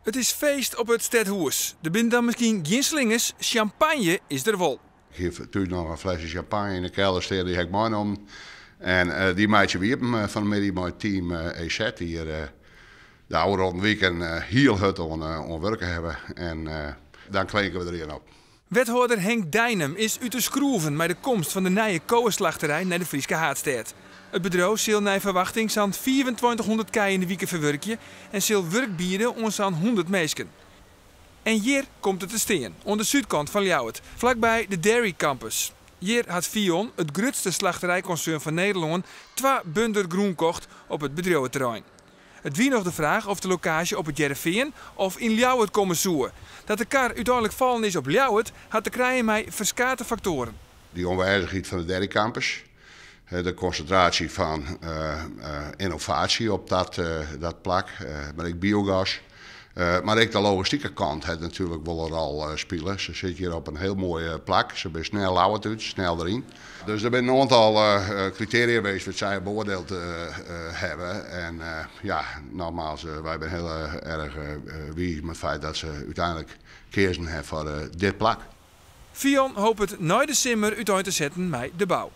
It is feest op it stedhûs. Der binne dan miskien gjin slingers, sjampanje is der wol. Ik hie thús noch in flesse sjampanje yn de kelder stean, dy ha ik meinommen. En dy meitsje we iepen fan 'e middei mei team EZ, dy't hjir de ôfrûne wiken hiel hurd oan wurke hawwe. En dan klinke we der ien op. Wethâlder Henk Deinum is út de skroeven mei de komst fan de nije koweslachterij nei de Fryske haadstêd. It bedriuw sil nei ferwachting sa'n 2500 kij yn de wike ferwurkje en sil wurk biede oan sa'n 100 minsken. En hjir komt it te stean, oan de súdkant fan Ljouwert, flakby de Dairy Campus. Hjir hat Vion, it grutste slachterijkonsern fan Nederlân, twa bunder grûn kocht op it bedriuweterrein. It wie noch de fraach oft de lokaasje op It Hearrenfean of yn Ljouwert komme soe. Dat de kar úteinlik fallen is op Ljouwert hat te krijen mei ferskate faktoaren. Dy oanwêzichheid fan de Dairy Campus, de konsintraasje fan ynnovaasje op dat plak, mar ek biogas. Mar ek de logistike kant hat natuerlik wol in rol spile. Se sit hjir op in hiel moai plak. Se binne snel Ljouwert út, snel deryn. Dus der binne in oantal kritearia west wêr't sy beoardield hawwe. En ja, nogmaals, wy binne hiel erch wiis mei it feit dat se úteinlik keazen hawwe foar dit plak. Vion hopet nei de simmer útein te setten mei de bou.